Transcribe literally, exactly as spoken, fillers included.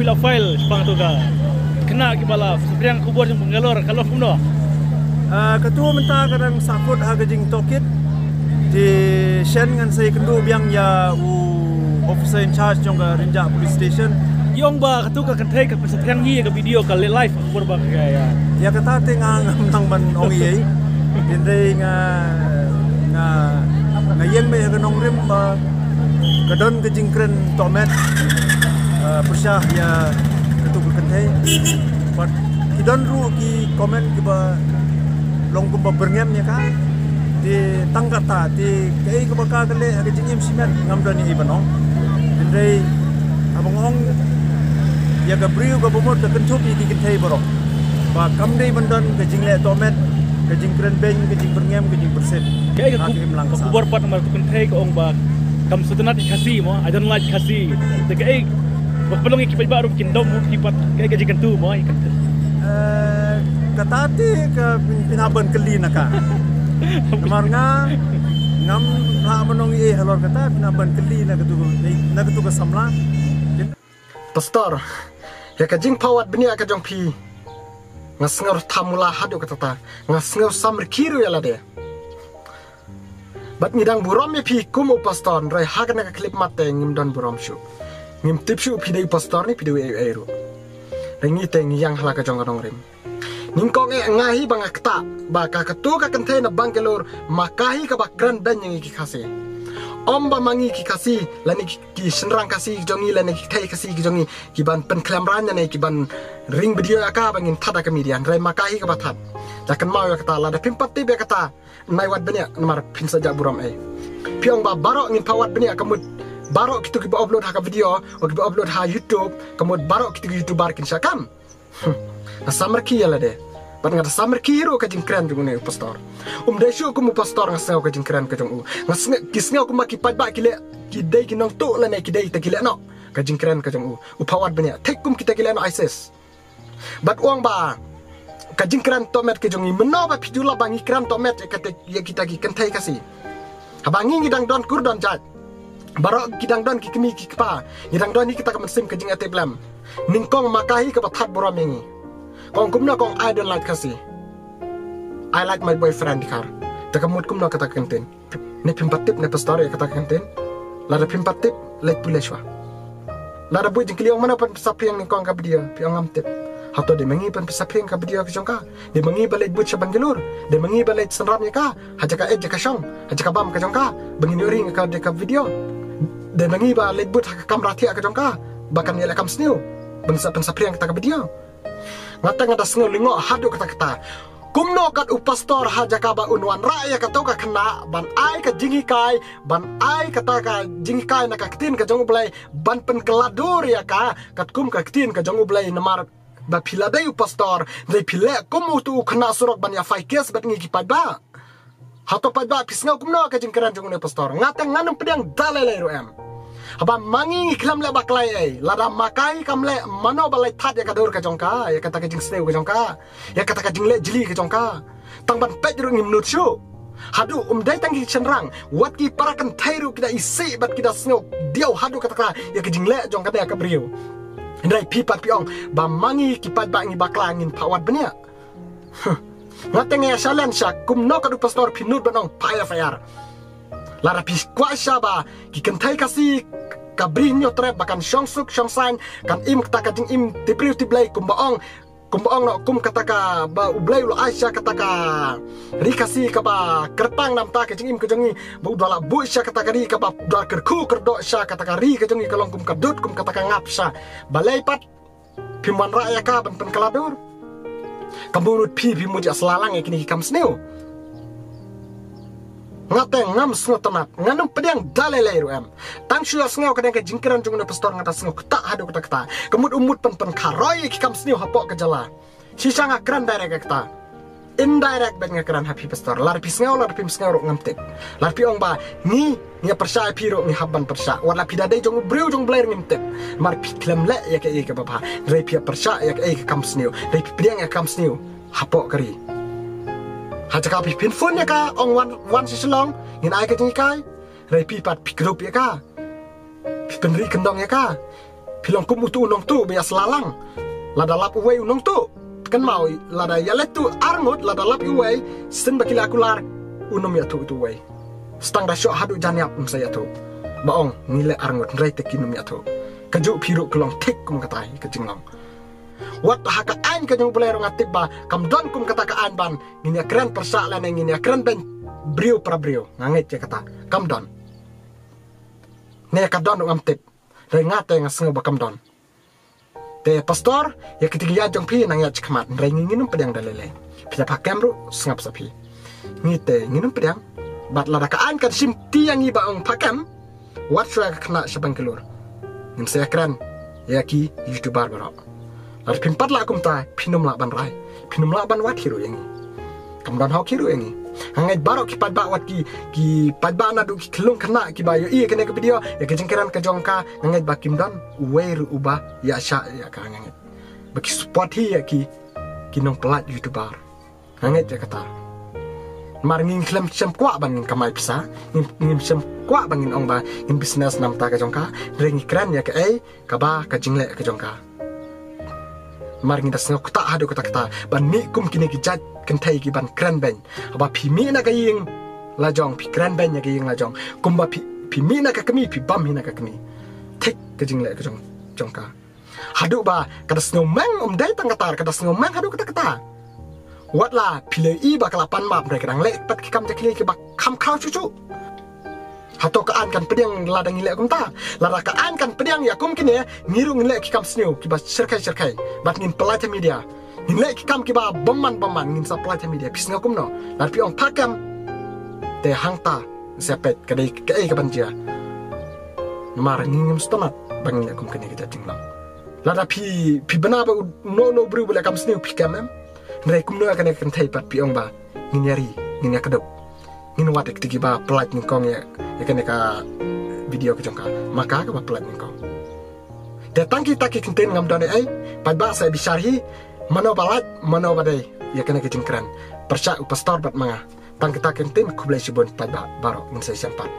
Phi la file shaphang tu ka khynnah kiba la saphriang khubor jong Bangalore, ka long kumno? Ah, katu mynta ka dang sahkut ha ka jingtohkit. Te shen ngan sa ïakynduh biang ïa u officer in charge jong ka Rynjah Police Station. Ïa ong ba katu ka kynthei ka pynsaphriang hi ïa ka video ka leh live, ka khubor ba ka ïa. Ïa kata te nga ngam nang ban ong ei. Hynrei nga, nga, nga ïeng beit ha ka nongrim ba ka don ka jingkren tohmet, eh, pyrshah ïa katu ka kynthei. Bad ki don ruh ki comment kiba long kumba byrngem ïa ka. Te tang kata, te kaei kaba ka leh ha ka jingim shimet ngam don ei ban ong. Hynrei haba nga ong ïa ka briew kaba mut ka kynthup ïa ki kynthei baroh ba kam dei ban don ka jingleh tohmet, ka jingkren beiñ, ka jingbyrngem, ka jingpyrshit. Kaei ka, ha ka khub-, imlang ka sah. Khubor pat namar tu kynthei ka ong ba kam sngewtynnat ïa Khasi mo, "I don't like Khasi." Te kaei ba ka pynlong ïa ki paidbah ruh kin dom mo, ki pat kaei ka jingkyntu mo, ïa kyntu. Eh, kata te ka pyn-, pynhap ban kylli na ka. Namar nga ngam lah ban ong ei halor kata, pynhap ban kylli na katu, na katu ka samla. Pastor, ïa ka jingphah wad bniah ka jong phi nga sngew rtha mula haduh katta, nga sngew samrkhie ruh ïa lade. Bad ngi dang burom ïa phi kum u pastor, hynrei ha kane ka khyllipmat te ngim don burom shuh. Ngim tip shuh phi dei u pastor ne phi dei ei ei ruh. Hynrei ngi te ngi ïeng ha la ka jong ka nongrim. Nyngkong eh nga hi ba nga ktah ba ka katu ka kynthei na Bangalore ma ka hi kaba kren beiñ ïa ngi ki Khasi. Ym ba ma ngi ki Khasi lane ki, ki shynrang Khasi ki jong ngi lane ki kynthei Khasi ki jong ngi ki ban pynkhlem rang lane ki ban ring video ïa ka ba ngin thad ha ka media, hynrei ma ka hi kaba thad. La kynmaw ïa kata, lada phim pat tip ïa kata, nai wad bniah namar phin sa jah burom ei. Phi ong ba baroh ngin phah wad bniah, ka mut baroh kitu kiba upload ha ka video, o kiba upload ha YouTube, ka mut baroh kitu ki YouTuber kin shah kam. Hmm. Nga samrkhie ïa lade. Bad nga da samrkhie ruh ka jingkren jong une u pastor. Um dei shuh kum u pastor nga sngew ka jingkren ka jong u. Nga snge-, ki sngew kumba ki paidbah ki leh, ki dei ki nongtuh lane ki dei te ki leh noh ka jingkren ka jong u. U phah wad bniah thik kum kita ki leh noh ISIS. Bad u ong ba ka jingkren tohmet ka jong ngi, mynno ba phi ju lah ba ngi kren tohmet ïa kata, ïa kita ki kynthei Khasi. Haba ngi ngi dang don kur don jait. Baroh ki dang don ki kmie ki kpa. Ngi dang don hi kita ka mynsiem ka jingïatip lem. Nyngkong ma ka hi kaba thad burom ïa ngi. Ka ong kumno, ka ong, "I don't like Khasi. I like my boyfriend Dkhar." Te ka mut kumno kata ka ktien? Ne phim pat tip ne pastor ïa kata ka ktien? Lada phim pat tip, leit pule shuwa. Lada buh jingkylli ong mano pynsaphriang nyngkong ka video, phi ong ngam tip. Hato dei ma ngi pynsaphriang ka video ka jong ka? Dei ma ngi ba leit bud sha Bangalore? Dei ma ngi ba leit synran ïa ka ha jaka ïeit jaka shong, ha jaka bam ka jong ka, ba ngin ïoh ring ïa ka dei ka video? Dei ma ngi ba leit bud ha ka kamra thiah ka jong ka ba kan ïaleh kam sniew, ba ngin sa pynsaphriang kata ka video? Nga te nga da sngew lyngngoh haduh katta katta. Kumno kat u pastor ha jaka ba un wanrah ïa kato ka khynnah ban ai ka jinghikai, ban ai kata ka jinghikai na ka ktien ka jong U Blei, ban pynkylla dur ïa ka katkum ka ktien ka jong U Blei, namar ba phi la dei u pastor, dei phi leh kum uto u khynnah surok ban ïa file case bad ngi ki paidbah. Hato paidbah phi sngew kumno ka jingkren jong une u pastor? Nga te ngan ym pdiang da lei lei ruh em. Haba ma ngi ngi khlem leh bakla ei, lada ma ka hi kam leh, mano ba leit thad ïa ka dur ka jong ka, ïa kata ka jingsniew ka jong ka, ïa kata ka jingleh jli ka jong ka? Tang ban peit ruh ngim nud shuh. Haduh um dei tang ki shynrang, wat ki para kynthei ruh ki da isih bad ki da sngew diaw haduh katta katta ïa ka jingleh jong kane ka briew. Hynrei phi pat phi ong ba ma ngi ki paidbah ngi bakla, ngin phah wad bniah. Huh. Nga te nga ïa challenge sha, kumno kat u pastor phi nud ban ong phah FIR? Lada phi kwah sha ba ki kynthei Khasi ka Bri Hynñiewtrep ba kan shong suk shong saiñ, kan im kata ka jingim tip briew tip Blei kumba ong, kumba ong noh, kum kata kaba U Blei u la ai sha kata ka ri Khasi kaba kyrpang na bynta ka jingim ka jong ngi, ba u da la buh sha kata ka ri kaba u da kyrkhu kyrdoh sha kata ka ri ka jong ngi, ka long kum ka dud, kum kata ka ngap sha. Balei pat phim wanrah ïa ka ban pynkylla dur? Ka mut phi, phi mut ïa sla lang ïa kine ki kam sniew. Nga te ngam sngewtynnat, ngan ym pdiang da lei lei ruh em. Tang shu ïa sngew ka dang ka jingkren jong une u pastor nga da sngew ktah haduh katta katta. Ka mut u mut pyn pynkharoi ïa ki kam sniew hapoh ka jylla. Shisha nga kren direct ïa kata. Indirect bad nga kren ha phi pastor. Lada phi sngew, lada phim sngew ruh ngam tip. Lada phi ong ba ngi, ngi ïa pyrshah ïa phi ruh ngi hap ban pyrshah. Wat la phi da dei jong u briew jong U Blei ruh ngim tip. Namar phi khlem leh ïa kaei kaba bha. Hynrei phi ïa pyrshah ïa kaei ka kam sniew. Hynrei phi pdiang ïa ka kam sniew hapoh ka ri. Ha jaka phi phin phone ïa ka, ong wan, wan sha Shillong, ngin ai ka jinghikai. Hynrei phi pat phi kdup ïa ka. Phi pynri kyndong ïa ka. Phi long kum utu u nongtuh ba ïa sla lang. Lada lap uwei u nongtuh, kynmaw, lada ïa leit tuh arngut, lada lap uwei, sien ba ki la kular, un ym ïathuh utu uwei. Sdang da shoh haduh jan ïap un sa ïathuh. Ba ong ngi leh arngut, hynrei te kin ym ïathuh. Kajuh phi ruh ki long thik kum kata hi ka jinglong. Wat ha ka aiñ ka jong U Blei ruh nga tip ba kam don kum kata ka aiñ ban ngin ïa kren pyrshah lane ngin ïa kren beiñ briew para briew. Nga ngeit ïa kata kam don. Ne ka don ruh ngam tip. Hynrei nga te nga sngew ba kam don. Te pastor, ïa kiti ki ïa jong phi nang ïa chi khmat, hynrei ngi ngin ym pdiang da lei lei. Phi da pha kem ruh sngap sa phi. Ngi te ngin ym pdiang. Bad lada ka aiñ kan shim ti ïa ngi ba ong pha kem, wat shuwa ka khynnah sha Bangalore. Ngin sa ïa kren ïa ki YouTuber baroh. Lada phim pat lah kumta, phin ym lah ban rai. Phin ym lah ban wad hi ruh ïa ngi. Kam don hok hi ruh ïa ngi. Nga ngeit baroh ki paidbah, wat ki, ki paidbah naduh ki khyllung khynnah kiba ïohi ïa kane ka video, ïa ka jingkren ka jong ka, nga ngeit ba kim don uwei ruh uba ïa sha ïa ka, nga ngeit. Ba ki support hi ïa ki, ki nongpynlait YouTuber. Nga ngeit ïa kata. Namar ngin khlem shem kwah ban ngin kamai pisa, ngin, ngin shem kwah ban ngin ong ba ngin business namar ka jong ka, hynrei ngi kren ïa kaei kaba ka jingleh ka jong ka. Namar ngi da sngew ktah haduh katta katta ban mih kum kine ki jait kynthei ki ban kren beiñ. Haba phi mih na ka ïing la jong, phi kren beiñ na ka ïing la jong. Kumba phi, phi mih na ka kmie, phi bam hi na ka kmie. Thik ka jingleh ka jong, jong ka. Haduh ba ka da sngew meng, ym dei tang kata, ka da sngew meng haduh katta katta. Wat la phi la ïohi ba ka la pan map, hynrei ka dang leh pat ki kam jakhlia kiba kham khaw shuh shuh. Hato ka aiñ kan pdiang lada ngi leh kumta? Lada ka aiñ kan pdiang ïa kum kine, ngi ruh ngin leh ki kam sniew kiba shyrkhei shyrkhei. Bad ngin pynlait ha media. Ngin leh ki kam kiba bymman bymman, ngin sa pynlait ha media. Phi sngew kumno? Lada phi ong pha kem, te hangta sa peit ka dei kaei kaban jia. Namar ngi ngim sngewtynnat ba ngin leh kum kane ka jait jinglong. Lada phi, phi bna ba uno uno u briew ba leh kam sniew, phi kem em? Hynrei kumno ïa kane ka kynthei pat phi ong ba ngin ïa ri, ngin ïa kdup, ngin wad ïa kiti kiba pynlait nyngkong ïa, ïa kane ka video ka jong ka. Ma ka kaba pynlait nyngkong. Te tang kita ki kyntien, ngam don ei ei. Paidbah sa bishar hi, mano ba lait, mano ba dei ïa kane ka jingkren pyrshah u pastor bad ma nga. Tang kita ki kyntien, khublei shibun paidbah baroh, ngin sa ïashem pat.